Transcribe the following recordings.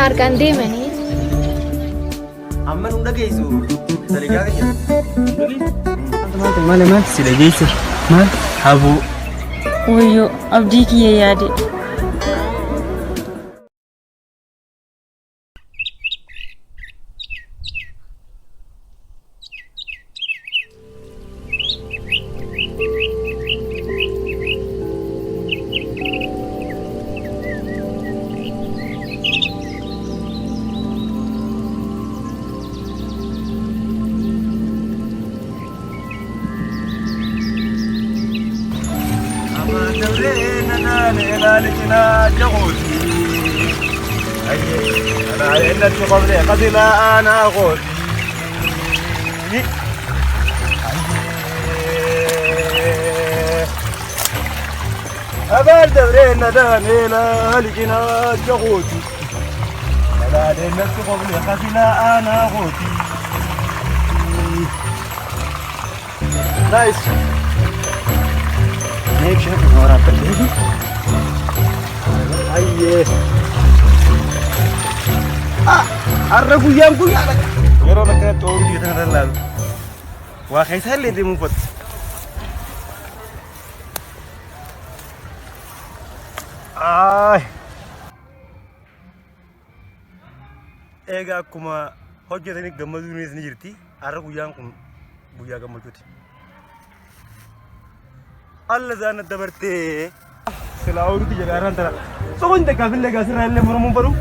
Harkaan deemanii. Amma nu dhageessu dalagaa kiyya. Maal maal si dhageesse maal haboo. Wayyoo abdii kiyya yaade. Nice. Mee bishaan kana waraabbadhee. Ayyee. Ah, har'a guyyaan guyyaadha. Yeroo akkanatti ooyiruu biyya tana lallaalu. Waa keessaa illee deemuu uffatu. Aay. Egaa akkuma hojjetanii gammaduunis ni jirti. Har'a guyyaan kun guyyaa gammachuuti. Alla zaana dabartee. Silaa ooyiruuti jedha har'aan tana. Soqoon takkaafillee gaasirraa illee muramuun fadhu.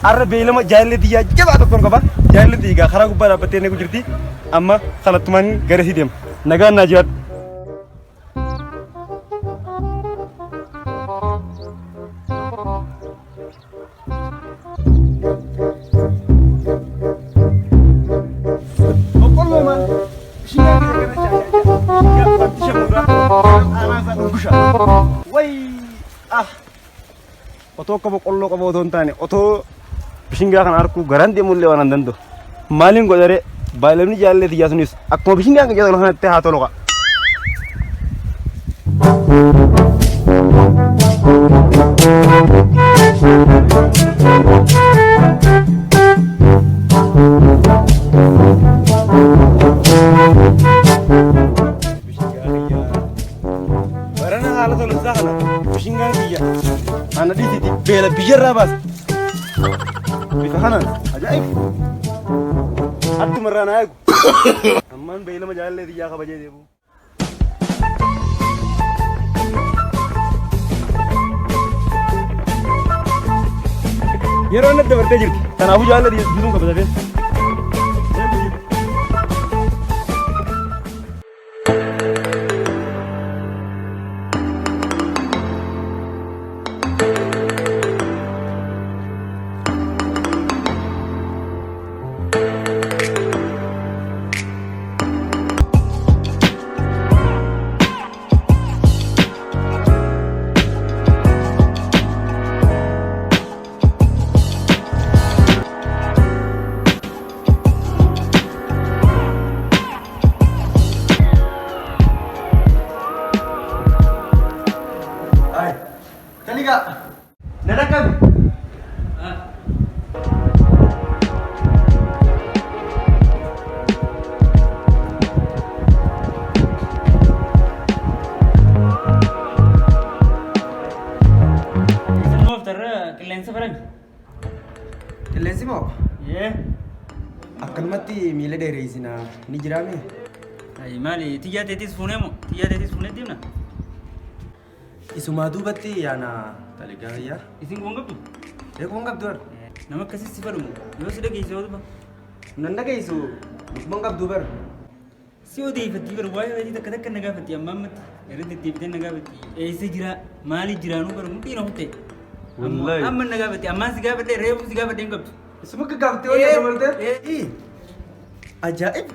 Har'a beeylama jaalallee xiyyaa jabaa tokkoon qaba. Jaalallee xiyyaa karaa gubbaa dhaabbattee eegu jirti. Amma kallattumaan gara isii deema. Nagaan naa jiraadhu. Boqqolloo maal? Bishingaa kiyya kana caa caa caa. Aanaa isaa dhuggusha. Way ah. Otoo akka boqqolloo qaba otoo hin taane otoo bishingaa kana arguu garaan deemullee waan hin danda'u. Maaliin godharee baay'inni jaalallee xiyyaa sunis akkuma bishingaan kan jedhamu kanatti haa tolu qa'a. Barana haala tolu isaa kana bishingaan kiyya ana dhiisiti beela biyyarraa baasa. Bifa kanaan ajaa'iba. Attuma irraa naa eegu. Ammaan beeylama jaalallee xiyyaa kabajee deemu. Yeroo inni dabartee jirti. Kanaafuu jaalallee xiyya bituun qaba dafee. Taliga. Nalakkabi. Isin mooftarra qilleensa barame. Qilleensi moo? Yee. Akkanumatti miila dheereessina ni jiraame? Ayi maali xiyyaa teetis fuunee moo xiyyaa teetis fuunee deemna? Isumaa duubatti yaana taligaa fayyaa. Isin quban qabdu? Eeguun qabdu bara. Nama akkasii si fadhumu yoo si dhageesse yoo duba. Nan dhageessu quban qabdu bara. Si odeeffatti bara waa'ee waa'ee takka takka na gaafatti amma ammatti irra deddeebitee na gaafatti eessa jira maali jiraanuu bara mudhii na kutte. Wallaahi. Amma na gaafatti ammaan si gaafadhe reefu si gaafadhe hin qabdu. Isuma gaggaafattee wayyaa dabaltee? Ajaa'iba!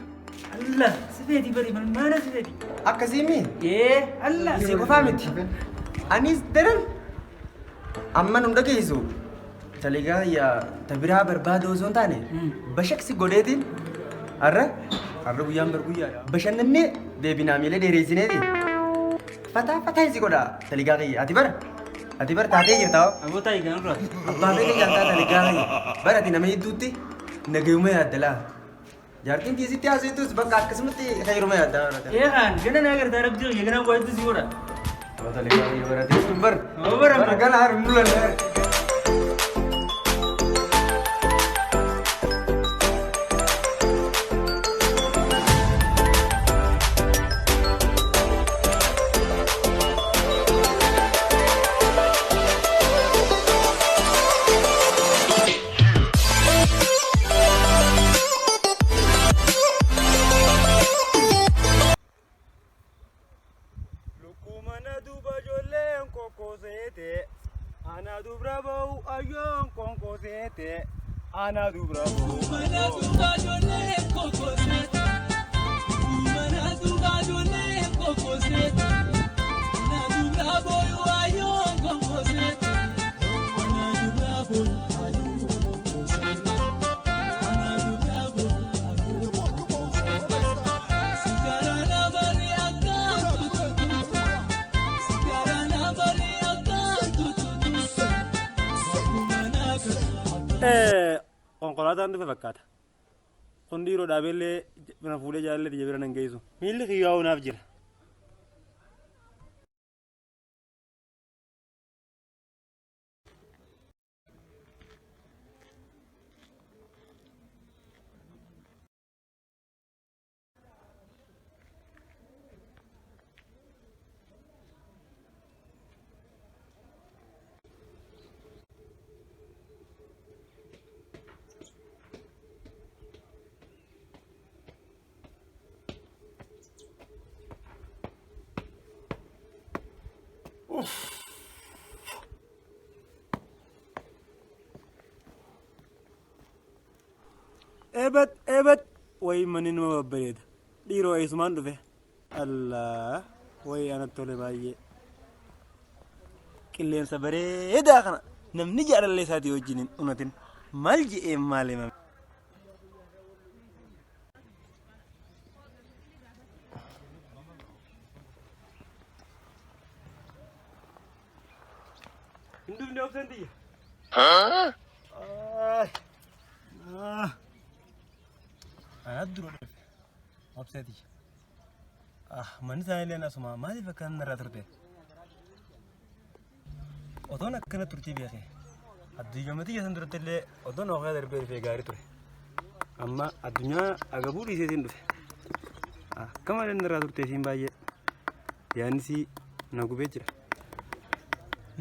Allah si feeti bari maal si feeti. Akkasii mi? Ee Allah. Si qofaa miti. Anis daran amma nu dhageessu taligaa yaa ta biraa barbaadu osoo hin taane bashaqsi godheetiin har'a har'a guyyaan bar guyyaadha. Bashannannee deebinaa miila dheereessineeti. Fataa fataa si godha taligaa kiyya ati bara. Ati bar taatee jirta hoo? Aboo taa'i kan irraa. Abbaa fedhe jantaa tale gaafa bara ati nama hedduutti nagayuma yaadda laa. Jaartiin kiisitti haasoftus bakka akkasumatti khayruma yaadda. Ee kaan gana naa gartaa rabbi jira gana waa itti si godha. Tole gaafa bara teessuun bar. Aboo bara Bara gana har mul'anna. Lukkuu mana duuba ijoolleen kokkoseete. Ana dubra ba'u ayyoon konkoseete. Ana dubra ba'u. Mana duuba ijoolleen kokkoseete. Mana duuba ijoolleen kokkoseete. Ana dubra booyu ayyoon kokkoseete. Ana dubra booyu ayyoon kokkoseete. Ana dubra booyu ayyoon kokkoseete. Sigara bari akkaan tututu. Sigara bari akkaan tututu. Akkuma naaf. Konkolaataan dhufe fakkaata. Kun dhiiroo dhaabeellee bira fuudhee jaalallee biyya bira nan geessu. Miilli kiyyaa'uu naaf jira. Ebat ebat wayi manni nama babbareeda. Dhiiroo eessumaan dhufe. Allah wayi anatti tole baay'ee. Qilleensa bareedaa kana namni jaalallee isaatii wajjin hin unatin maal je'ee maal himame. Hin dhufne obseen tiyya. Anat dura dhufe. Obsee tiyya. Ah, manni isaanii illee asuma maaliif akkana narraa turte? Otoon akkana turtii beekee. Addunyaa tiyya san duratti illee otoon oofaa darbee dhufee gaarii ture. Amma addunyaa agabuu dhiiseetiin dhufe. Akka malee narraa turte isiin baay'ee. Yaadni isii na gubee jira.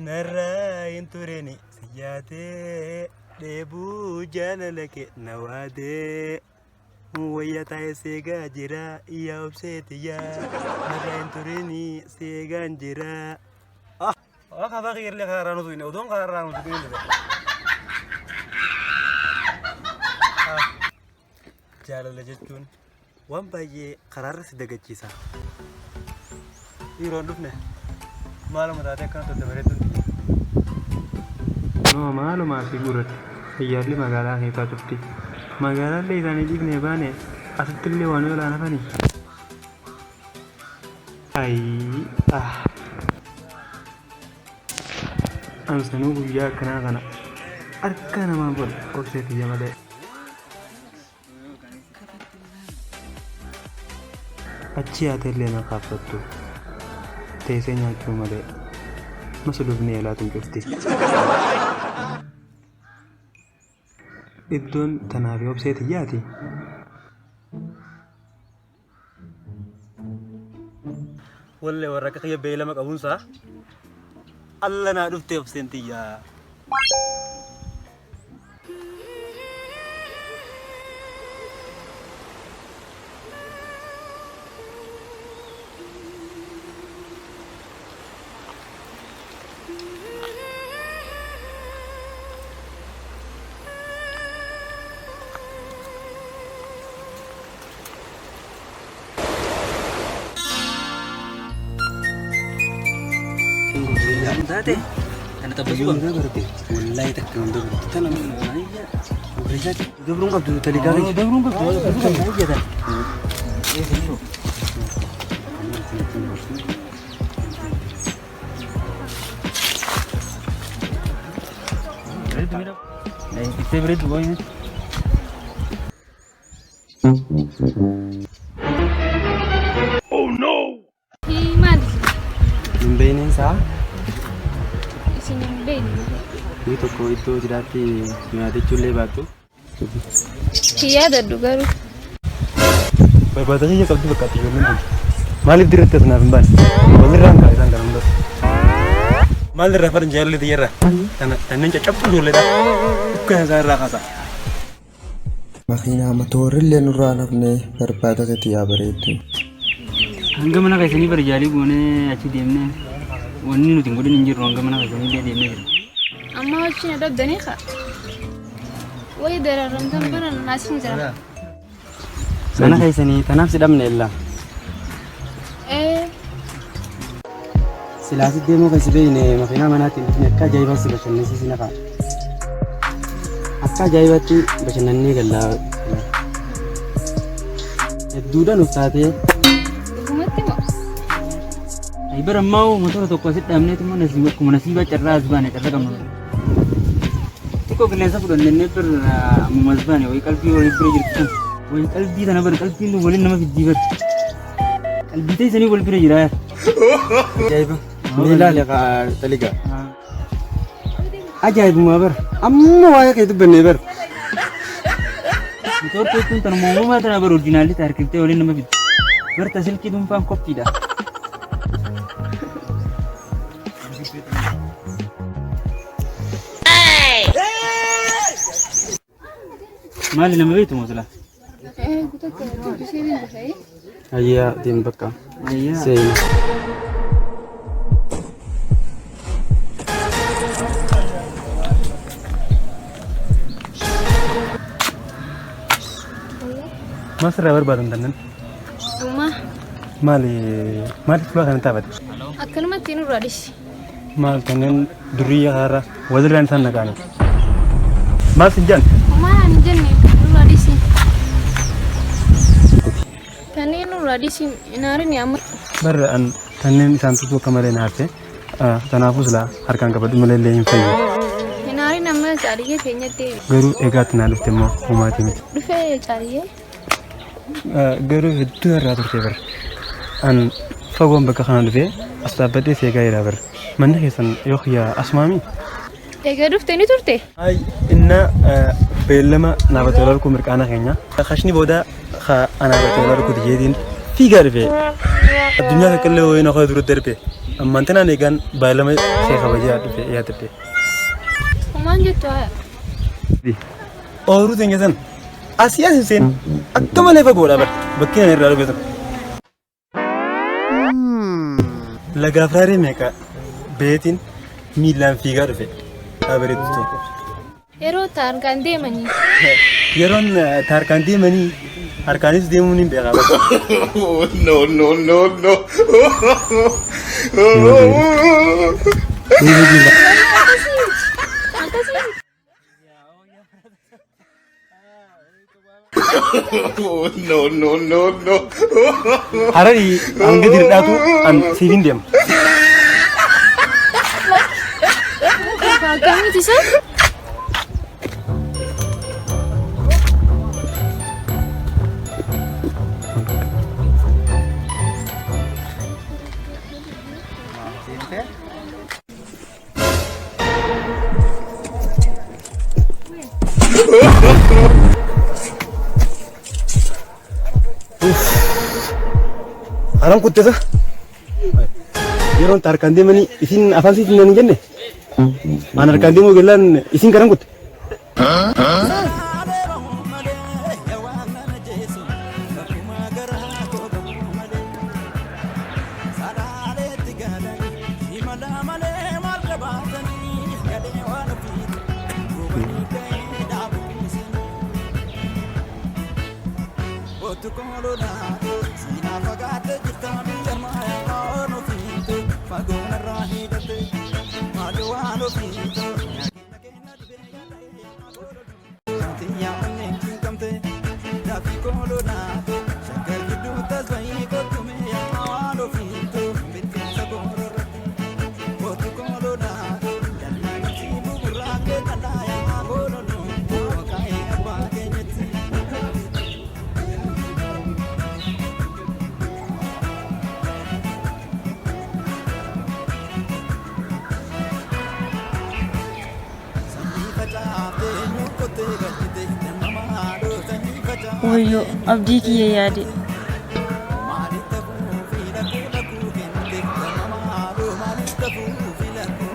Narraa hin tureni si yaatee dheebuu jaalala kee na waadee. Wayya taa'ee seegaa jira yaa obseeti yaa narraa hin tureni seegaan jira. Ah, kafaa kiyyallee karaa nutu hin odoon karaa nutu hin dhufe. Jaalala jechuun waan baay'ee karaarra si dagachiisa. Dhiiroon dhufne maaluma taatee akkana tolte bareedduun tiyya. Noo maalumaa si guurratti iyyaalli magaalaa keessaa cufti. Magaalaallee isaanii dhiifnee baane asittillee waan oolaan hafanii. Ayii ah. Ansanuu guyyaa akkanaa kana harka namaa godha obsee tiyya malee. Achi yaatellee na kaaffattu teessee nyaachuu malee masulufni eelaa tun cufti. Iddoon tanaa fi obsee tiyyaati. Wallee warra akka kiyya beeylama qabuunsaa alla naa dhuftee obseen tiyyaa. Taate kana tabbasuu qabna. Wallahi takka hunda gurgurtu tana Dabruun qabdu tali gaafa. Dabruun qabdu. Bareedu. Ittee bareedu booyine. Maali? Hin beekneen isaa Isin hin beekne. Guyyi tokko iddoo jiraatti nyaatachuu illee baattu. Si yaadadhu garuu. Barbaada kiyya qabdi fakkaatti ijoolleen kun. Maaliif dirratti as naaf hin baane? Walirraan ka'a isaan kana hundas. Maal irraa faran jaalallee tiyyarraa? Tanneen caccabtuu ijoolleedha. Dhukkana isaan irraa kaasa. Makiinaa motorrillee nurraa nafne barbaada kati yaa bareeddu. Hanga mana keessanii bara jaalii goonee achi deemnee wanni nuti hin godhin hin jirru hanga mana keessanii illee deemnee jirra. Amma wajjin dhabdanii kaa. Wayi dararamtan bara naasin jira. Mana keessanii tanaaf si dhabne illaa. Ee. Silaasi deemuu kan si beekne makiinaa manaatiin dhufne akka ajaa'ibaatti si bashannansiisina fa'a. Akka ajaa'ibaatti bashannannee gallaa. Hedduudha nuuf taatee. Dhugumatti moo? Ayi bara ammaa motora tokko asitti dhaabneetu mana akkuma nasiibaa carraa as baane carraa qabnu. Xiqqoo qilleensa fudhannee bir ammuma as baane wayi qalbii walii bira jirtu sun. Wayi qalbii tana bara qalbiin tun waliin nama fiddii bara. Qalbii teessanii wal bira jira. Ajaa'iba. Ni ilaali taliga. Ajaa'ibuma bara. Amma waa'ee kee dubbannee bara. Motorri kun tanuma uumamaa tana bara orjinaalli harkiftee waliin nama fiddi. Barta silkii dhuunfaan koppiidha. Maali nama beektu moo silaa? Ee guutuu dubbisee ni dhufee. Ayyaa deem bakka. Ayyaa. Seena. Maal sirraa barbaadan tannan? Ammaa Maali maaliif fuula kana taphate? Akkanumatti nurraa dhisi. Maal kanneen durii haaraa walirraan isaan naqaani. Maal si jaan? Homaa hin jenne nurraa dhisi. Kanneen nurraa dhisi hin aarini amma. Barra an kanneen isaan tutu akka malee na hafte. Kanaafuu silaa harkaan qabadhu malee illee hin fayyu. Hin aarin amma caaliyyee keenya deebi. Garuu eegaatti naa dhufte immoo homaatii miti. Dhufee caaliyyee. Garuu hedduu irraa turte bara. An fagoon bakka kana dhufee as dhaabbadhee seegaa jira bara. Manni keessan yoo kiyya asumaami? Egaa dhufte ni turte? Ay, inna beellama naabatee ol arguu mirqaana keenya. Kashni booda anaabatee ol arguu jeetiin fiigaa dhufe. Addunyaa takka illee wayii na dura darbe. Ammaan tanaan eegaan beellama see kabajee dhufe yaadadhe. Homaan jettu haa. Ooyiruu teenya san asii as hin seen akka malee fagoodha bara bakki ani irraa dhufe sun. Lagaaf raaree meeqa beetiin miillaan fiigaa dhufe dhaabareetu. Yeroo harkaan deemanii. Yeroon harkaan deemanii harkaanis deemuun hin beekaa. No, no, no, no. Akkasii. No, no, no, no. Hararii hanga dirdhaatu an siif hin deema. Akkamitti isa? Haram kuttisa. Yeroon harkaan deemanii isin afaan siif hin jenne. An harkaan deemuu gallaan isin karan kutte. Wayyoo abdii kiyya yaade.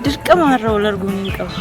Dirqama har'a wal arguun hin qabu.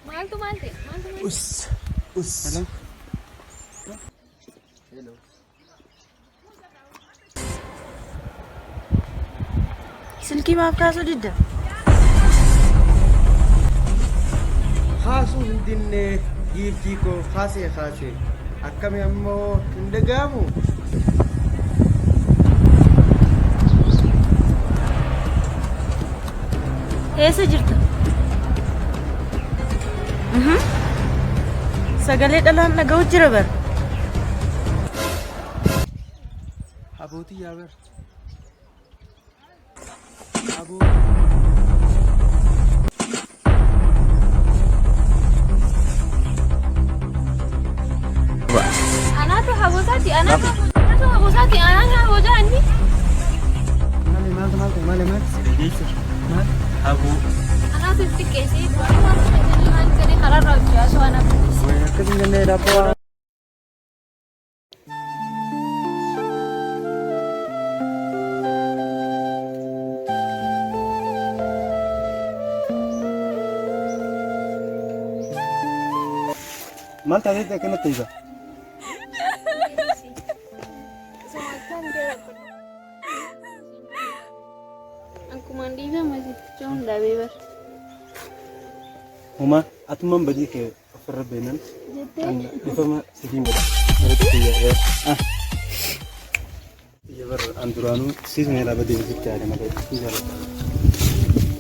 Maaltu maal ta'e? Maaltu maal ta'e? Us. Us. Silkii maaf kaasuu didda? Kaasuu hin dinne giiftii koo kaasee kaasee akkami ammoo hin dhaga'amu. Eessa jirta? Mhm. Sagalee dhalaan dhaga'u jira bara. Abootii yaa bar. Aboo. Anaatu haboosaati anaatu anaatu haboosaati anaatu haboosaa inni. Maali maaltu maal ta'e maali maali? Maal? Haboo. Anaatu itti xiqqeessee maal maal jedhee karaarraa hojii haasoo anaatu. Akkas hin jennee daabboo. Maal taateetti akkanatti ta'isa? Akkumaan dhiifama sitti hundaabee bar. Homaa atummaan badii kee ofirra beenan Jettee? dhiifama sifiin godha. Irratti xiyya. Xiyya bar an duraanuu siisuma irraa badee sitti yaade malee si jaalladha.